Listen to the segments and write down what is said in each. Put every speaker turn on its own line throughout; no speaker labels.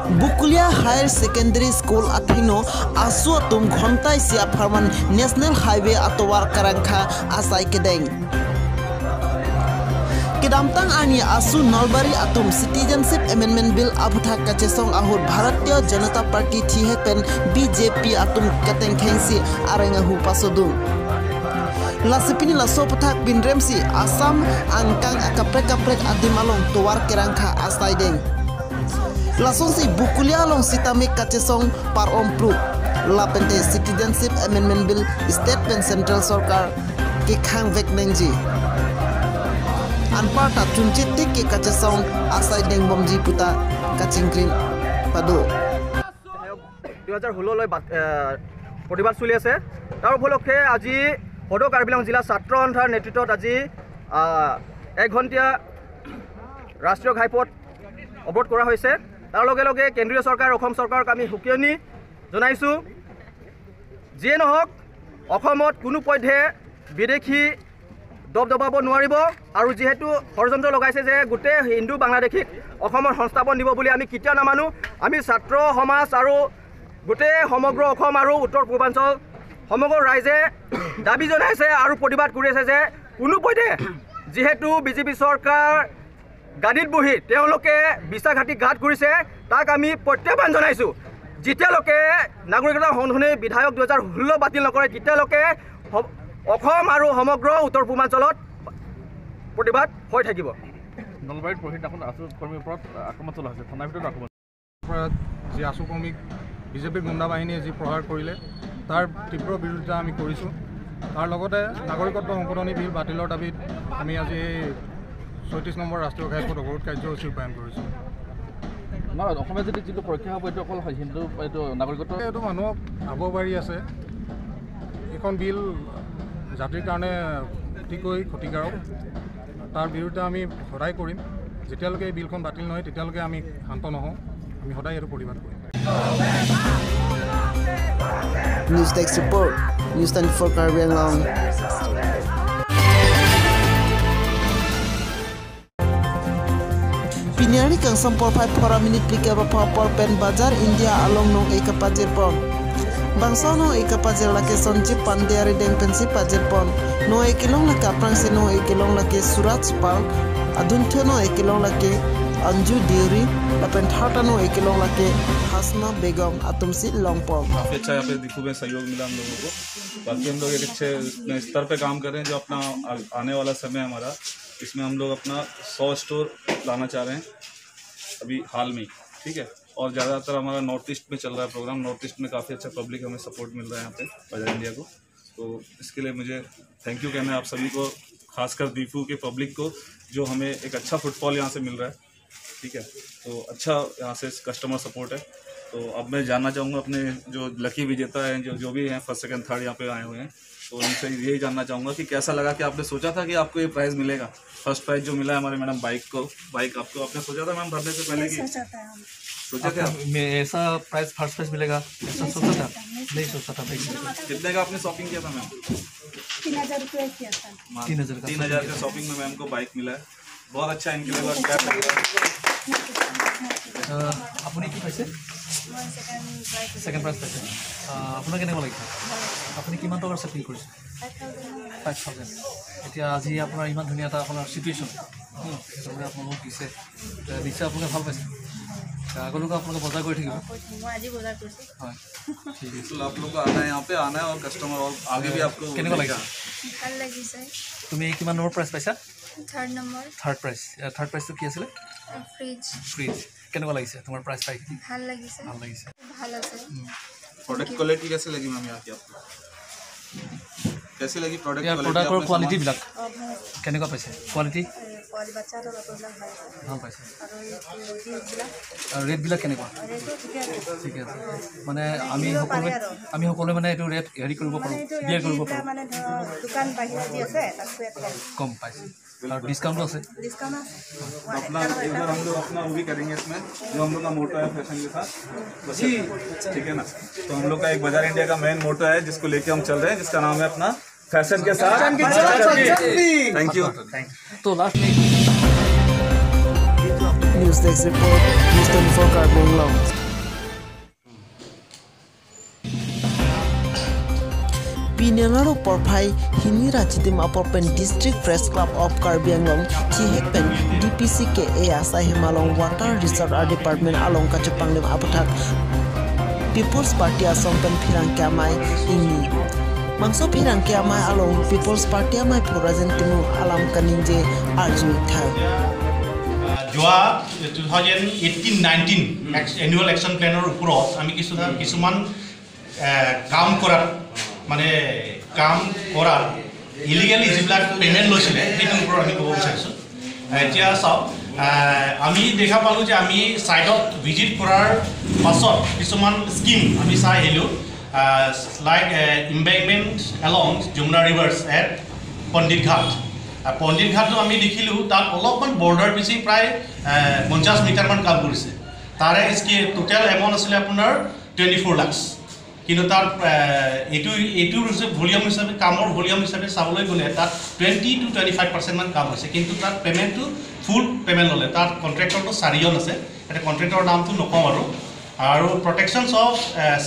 Bukulia Higher Secondary School athino asu atum ghontai sia pharman National Highway atowar karangkha asai kedeng. Kedamtang ani asu Nalbari atum Citizenship Amendment Bill abutha kachesong ahur Bharatiya Janata Party thihe pen BJP atum kateng khengsi arenga hu pasodung. Lasipini lasopathak binremsi Assam angkang akaprek kaprek adimalong towar kerangkha asai deng. Lasongsi Bukulia along sitami kachesong par ompru lapente Citizenship Amendment Bill State pen Central Sarkar ke khang vek nengji. Anparta chunchitti ke kachesong asai deng bomji puta kachingkrin pado.
2016লৈ প্ৰতিবাদ চলি আছে। তাৰ উপলক্ষে আজি সদৌ কাৰ্বি আংলং জিলা ছাত্ৰ সন্থাৰ নেতৃত্বত আজি এক ঘণ্টীয়া ৰাষ্ট্ৰীয় ঘাইপথ অৱৰোধ কৰা হৈছে। তাৰ লগে লগে কেন্দ্ৰীয় চৰকাৰ অসম চৰকাৰক আমি সকিয়নি জনাইছোঁ, যিয়ে নহওক অসমত কোনো পধ্যে বিদেশী দবদবাব নোৱাৰিব। আৰু যিহেতু ষড়যন্ত্ৰ লগাইছে যে গোটেই হিন্দু বাংলাদেশীক অসমত সংস্থাপন দিব বুলি আমি কেতিয়াও নামানো। আমি ছাত্ৰ সমাজ আৰু গোটেই সমগ্ৰ অসম আৰু উত্তৰ পূৰ্বাঞ্চল সমগ্ৰ ৰাইজে দাবী জনাইছে আৰু প্ৰতিবাদ কৰি আছে যে কোনো পধ্যে যিহেতু বিজেপি চৰকাৰ গাদীত বহি তেওঁলোকে বিশ্বাসঘাতী ঘাত কৰিছে, তাক আমি প্ৰত্যাহ্বান জনাইছোঁ। যেতিয়ালৈকে নাগৰিকতা সংশোধনী বিধায়ক 2016 বাতিল নকৰে তেতিয়ালৈকে অসম আৰু সমগ্ৰ উত্তৰ পূৰ্বাঞ্চলত প্ৰতিবাদ হৈ থাকিব।
নলবাৰীত পৰহিদিনাখন আছু কৰ্মীৰ ওপৰত আক্ৰমণ চলোৱা হৈছে, থানাৰ ভিতৰত আক্ৰমণ।
যি আছু কৰ্মীক বিজেপিৰ গুণ্ডা বাহিনীয়ে যি প্ৰহাৰ কৰিলে তাৰ তীব্ৰ বিৰোধিতা আমি কৰিছোঁ। তাৰ লগতে নাগৰিকত্ব সংশোধনী বিল বাতিলৰ দাবীত আমি আজি এই 36 নম্বৰ ৰাষ্ট্ৰীয় ঘাইপথ অৱৰোধ কাৰ্যসূচী ৰূপায়ণ কৰিছোঁ।
নহয়, অসমীয়া যদি যিটো পৰীক্ষা হ'ব এইটো অকল হিন্দু এইটো নাগৰিকত্ব
এইটো মানুহক আববাৰী আছে। এইখন বিল জাতিৰ কাৰণে অতিকৈ ক্ষতিকাৰক, তাৰ বিৰুদ্ধে আমি সদায় কৰিম। যেতিয়ালৈকে এই বিলখন বাতিল নহয় তেতিয়ালৈকে আমি শান্ত নহওঁ, আমি সদায় এইটো প্ৰতিবাদ কৰিম।
News Desk Report, News 24 Karbi Anglong. Piniari kangsam por 5 4 minute plike ba por pen Bazar India along nong eka pajir pon. Bangsa no eka pajir lake Sanjeev Pandey ari deng pensi pajir pon. No ekilong lake aprang se no ekilong lake Suraj Pal aduntho no ekilong lake Anju Deori lapen thata no ekilong lake Hasna Begum atumsi Longpong.
काफ़ी अच्छा यहाँ पे दिखू में सहयोग मिला हम लोगों को। बाकी हम लोग एक अच्छे स्तर पे काम कर रहे हैं। जो अपना आने वाला समय हमारा, इसमें हम लोग अपना 100 स्टोर लाना चाह रहे हैं अभी हाल में, ठीक है। और ज़्यादातर हमारा नॉर्थ ईस्ट में चल रहा है प्रोग्राम। नॉर्थ ईस्ट में काफ़ी अच्छा पब्लिक हमें सपोर्ट मिल रहा है यहाँ पे बाजार इंडिया को। तो इसके लिए मुझे thank you कहना है आप सभी को, खासकर दीफू के पब्लिक को, जो हमें एक अच्छा फुटफॉल यहाँ से मिल रहा है, ठीक है। तो अच्छा यहाँ से कस्टमर सपोर्ट है। तो अब मैं जानना चाहूँगा अपने जो लकी विजेता हैं, जो जो भी हैं फर्स्ट सेकंड थर्ड यहाँ पे आए हुए हैं, तो उनसे यही जानना चाहूँगा कि कैसा लगा, कि आपने सोचा था कि आपको ये प्राइज़ मिलेगा? फर्स्ट प्राइज़ जो मिला है हमारे मैडम बाइक को, बाइक आपको आपने सोचा था मैम भरने से पहले कि सोचा था
मैं ऐसा प्राइज़ फर्स्ट प्राइज़ मिलेगा, ऐसा सोचा था? नहीं सोचा था।
कितने का आपने शॉपिंग किया था मैम?
3000 रुपये किया था।
3000 का,
3000 का शॉपिंग में मैम को बाइक मिला है। बहुत अच्छा इनके लिए।
আপুনি কি পাইছে? ছেকেণ্ড প্ৰাইজ পাইছে। আপোনাৰ কেনেকুৱা লাগিছে? আপুনি কিমান টকাৰ শ্বপিং কৰিছে? 5000। এতিয়া আজি আপোনাৰ ইমান ধুনীয়া এটা আপোনাৰ চিটুৱেশ্যন তেখেতলোকে আপোনালোকক দিছে, নিশ্চয় আপোনালোকে ভাল পাইছে। আগলৈকে আপোনালোকে বজাৰ কৰি থাকিব। হয়, ঠিক আছে।
आप लोग को आना है, यहाँ पे आना है और कस्टमर और आगे भी आपको
কেনেকুৱা লাগিছে?
ভাল লাগিছে।
তুমি কিমান নম্বৰ প্ৰাইজ পাইছা?
Third number.
Third prize. Third প্ৰাইজটো কি আছিলে?
ফ্ৰিজ।
ফ্ৰিজ। কেনেকুৱা লাগিছে তোমাৰ প্ৰাইজ পাই?
ভাল লাগিছে।
ভাল লাগিছে।
ভাল আছে।
प्रोडक्ट क्वालिटी कैसे लगी मैम यहाँ की आपको? कैसी लगी प्रोडक्ट
ইয়াৰ
क्वालिटी?
প্ৰডাক্টৰ কোৱালিটিবিলাক কেনেকুৱা পাইছে? কোৱালিটি
পোৱালি বাচ্চাহঁতৰ কাপোৰবিলাক ভাল আছে।
ভাল পাইছে।
আৰু ৰেটবিলাক,
আৰু ৰেটবিলাক কেনেকুৱা?
ৰেটটো ঠিকে আছে।
ঠিকে আছে। মানে আমি সকলোৱে মানে এইটো ৰেট হেৰি কৰিব পাৰোঁ, বিয়াৰ কৰিব পাৰোঁ।
মানে ধৰক দোকান বাহিৰত যি আছে তাতকৈ ইয়াত কম।
কম পাইছে আৰু ডিছকাউণ্টো আছে।
ডিছকাউণ্ট আছে।
अपना एक बार हम लोग अपना वो भी करेंगे इसमें, जो हम लोग का मोटो है फैशन के साथ, ठीक है ना। तो हम लोग का एक बाजार इंडिया का मेन मोटो है जिसको लेके हम चल रहे हैं, जिसका नाम है अपना फैशन के साथ। Thank you.
तो लास्ट में
News News desk report, News 24 Karbi Anglong. Pinelaro porphai hini rachidim aporpen District Press Club of Karbi Anglong thi hekpen DPC ke e asai hemalong Water Resource Department along kachupanglim apothak People's Party asongpen phirang kyamai ingni mangso phirang kyamai along People's Party amai phorajen timu alam kaninje arju thai
যোৱা 2018-19 annual action প্লেনৰ ওপৰত আমি কিছুমান কাম কৰাত মানে কাম কৰাত ইলিগেলি যিবিলাক পে'মেণ্ট লৈছিলে সেইটোৰ ওপৰত আমি ক'ব বিচাৰিছোঁ। এতিয়া চাওক, আমি দেখা পালোঁ যে আমি ছাইডত ভিজিট কৰাৰ পাছত কিছুমান স্কিম আমি চাই আহিলোঁ, like embankment along Jamuna rivers at Pandit Ghat. Pandit ঘাটটো আমি দেখিলোঁ তাত অলপমান বৰ্ডাৰ পিছি প্ৰায় 50 মিটাৰমান কাম কৰিছে। তাৰে টোটেল এমাউণ্ট আছিলে আপোনাৰ 24 লাখ, কিন্তু তাত এইটো ভলিউম হিচাপে কামৰ ভলিউম হিচাপে চাবলৈ গ'লে তাত 20 to 25% মান কাম হৈছে, কিন্তু তাত পে'মেণ্টটো ফুল পে'মেণ্ট ল'লে। তাত কণ্ট্ৰেক্টৰটো 4জন আছে, এতিয়া কণ্ট্ৰেক্টৰৰ নামটো নকওঁ। আৰু প্ৰটেকশ্যনছ অফ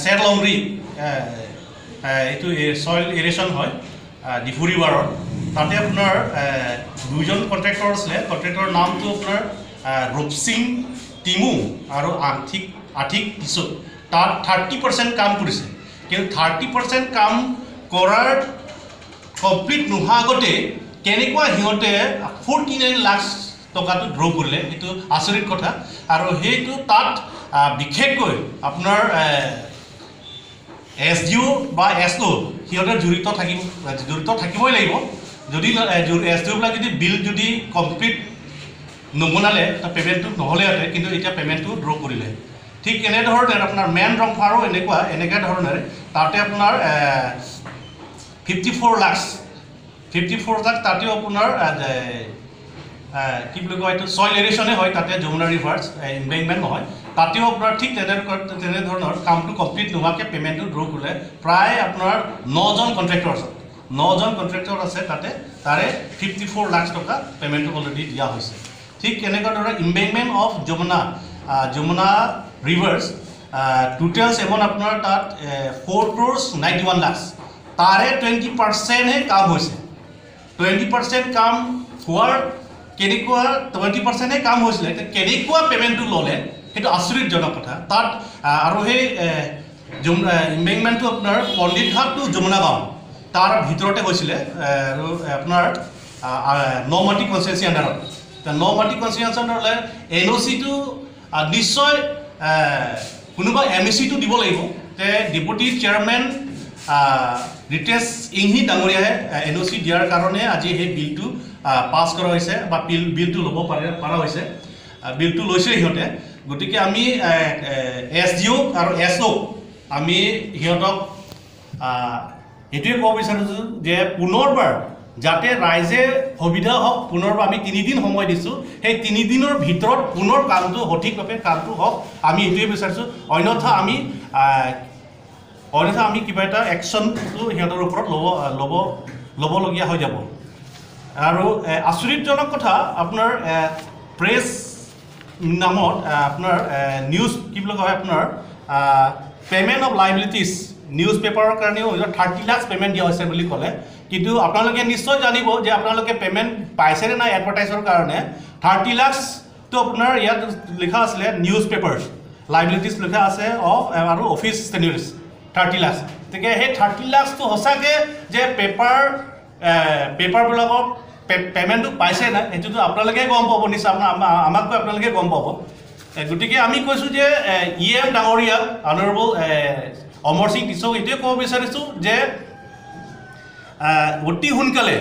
চেৰ লংৰি, এইটো চইল এৰেশ্যন হয় ডিফু ৰিভাৰৰ, তাতে আপোনাৰ 2জন কণ্ট্ৰেক্টৰ আছিলে। কণ্ট্ৰেক্টৰৰ নামটো আপোনাৰ ৰূপসিং টিমু আৰু আথিক টিচু। তাত 30% কাম কৰিছে, কিন্তু 30% কাম কৰাৰ কমপ্লিট নোহোৱা আগতে কেনেকুৱা সিহঁতে 49 লাখ টকাটো ড্ৰ কৰিলে, সেইটো আচৰিত কথা। আৰু সেইটো তাত বিশেষকৈ আপোনাৰ এছ ডি অ' বা এছ অ' সিহঁতে জড়িত থাকিবই লাগিব। যদি এছ ডি অ'বিলাক যদি বিল যদি কমপ্লিট নবনালে পে'মেণ্টটো নহ'লেহেঁতেন, কিন্তু এতিয়া পে'মেণ্টটো ড্ৰ কৰিলে। ঠিক এনেধৰণে আপোনাৰ মেন ৰংফাৰো এনেকুৱা ধৰণেৰে তাতে আপোনাৰ 54 লাখ তাতেও আপোনাৰ কি বুলি কয় এইটো চইল এৰেশ্যনে হয়, তাতে যমুনা ৰিভাৰ্ছ এম্বেংমেণ্ট নহয়, তাতেও আপোনাৰ ঠিক তেনেধৰণৰ কামটো কমপ্লিট নোহোৱাকৈ পে'মেণ্টটো ড্ৰ কৰিলে। প্ৰায় আপোনাৰ 9জন কণ্ট্ৰেক্টৰ আছে, 9জন কণ্ট্ৰেক্টৰ আছে তাতে, তাৰে 54 লাখ টকা পে'মেণ্টটো অলৰেডি দিয়া হৈছে। ঠিক এনেকুৱা ধৰণৰ embankment of Jamuna rivers totals amount আপোনাৰ তাত 4 crores 91 lakh, তাৰে 20%হে কাম হৈছে। 20% কাম হোৱাৰ কেনেকুৱা 20%হে কাম হৈছিলে, কেনেকুৱা পে'মেণ্টটো ল'লে সেইটো আচৰিতজনক কথা। তাত আৰু সেই এম্বেংমেণ্টটো আপোনাৰ পণ্ডিত ঘাট টু যমুনা গাঁও তাৰ ভিতৰতে হৈছিলে, আৰু আপোনাৰ নমাটি কনষ্টিটুৱেঞ্চি আণ্ডাৰত। নমাটি কনষ্টিটুৱেঞ্চি আণ্ডাৰলৈ এন অ' চিটো নিশ্চয় কোনোবা এম এ চিটো দিব লাগিব। তে ডেপুটি চেয়াৰমেন ৰিতেশ ইংহি ডাঙৰীয়াই এন অ' চি দিয়াৰ কাৰণে আজি সেই বিলটো পাছ কৰা হৈছে বা বিলটো ল'ব পৰা হৈছে, বিলটো লৈছে সিহঁতে। গতিকে আমি এছ ডি অ'ক আৰু এছ অ'ক আমি সিহঁতক এইটোৱে ক'ব বিচাৰিছোঁ যে পুনৰবাৰ যাতে ৰাইজে সুবিধা হওক, পুনৰবাৰ আমি 3 দিন সময় দিছোঁ, সেই 3 দিনৰ ভিতৰত পুনৰ কামটো সঠিকভাৱে কামটো হওক, আমি এইটোৱে বিচাৰিছোঁ। অন্যথা আমি কিবা এটা একশ্যনটো সিহঁতৰ ওপৰত ল'বলগীয়া হৈ যাব। আৰু আচৰিতজনক কথা আপোনাৰ প্ৰেছ নামত আপোনাৰ নিউজ কি বুলি কয় আপোনাৰ পে'মেণ্ট অফ লাইবিলিটিছ নিউজ পেপাৰৰ কাৰণেও 30 লাখ পে'মেণ্ট দিয়া হৈছে বুলি ক'লে, কিন্তু আপোনালোকে নিশ্চয় জানিব যে আপোনালোকে পে'মেণ্ট পাইছেনে নাই এডভাৰটাইজৰ কাৰণে। 30 লাখটো আপোনাৰ ইয়াত লিখা আছিলে নিউজ পেপাৰ্ছ লাইবিলিটিছ লিখা আছে অফ আৰু অফিচ ষ্টেনিউৰিছ 30 লাখ। গতিকে সেই 30 লাখটো সঁচাকৈ যে পেপাৰবিলাকক পে'মেণ্টটো পাইছে নাই সেইটোতো আপোনালোকে গম পাব নিশ্চয়, আপোনাৰ আমাতকৈ আপোনালোকে গম পাব। গতিকে আমি কৈছোঁ যে ই এম ডাঙৰীয়াক অনাৰেবল অমৰ সিং টিছক এইটোৱে ক'ব বিচাৰিছোঁ যে অতি সোনকালে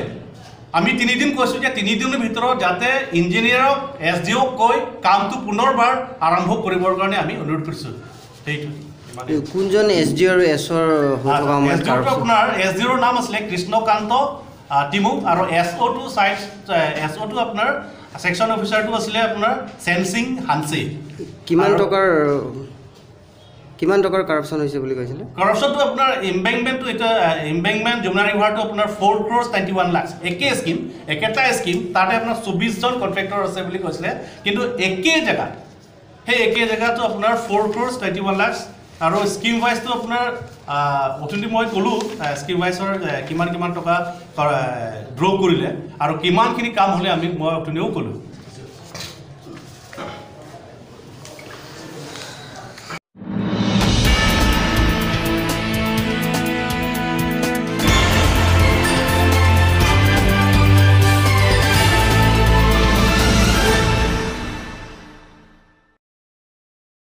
আমি 3 দিন কৈছোঁ যে 3 দিনৰ ভিতৰত যাতে ইঞ্জিনিয়াৰক এছ ডি অ'ক কৈ কামটো পুনৰবাৰ আৰম্ভ কৰিবৰ কাৰণে আমি অনুৰোধ কৰিছোঁ। সেইটো
কোনজন এছ ডি আৰু এছৰ
এছ ডি অ'টো আপোনাৰ এছ ডি অ'ৰ নাম আছিলে কৃষ্ণকান্ত টিমুক, আৰু S auto side S auto আপোনাৰ ছেকশ্যন অফিচাৰটো আছিলে আপোনাৰ চেনসিং হানচে।
কিমান টকাৰ কিমান টকাৰ কাৰাপশ্যন হৈছে বুলি কৈছিলে?
কাৰাপশ্যনটো আপোনাৰ এম্বেংমেণ্টটো, এতিয়া এম্বেংমেণ্ট যমুনা ৰিভাৰটো আপোনাৰ 4 ক্ৰ'ৰ্ছ 91 লাখ, একে স্কীম, একেটা স্কীম, তাতে আপোনাৰ 24জন কণ্ট্ৰেক্টৰ আছে বুলি কৈছিলে, কিন্তু একে জেগাত, সেই একে জেগাটো আপোনাৰ 4 ক্ৰ'ৰ্ছ 21 লাখ। আৰু স্কীম ৱাইজটো আপোনাৰ অথনি মই ক'লোঁ, স্কীম ৱাইজৰ কিমান কিমান টকা ড্ৰ কৰিলে আৰু কিমানখিনি কাম হ'লে আমি মই অথনিও ক'লোঁ।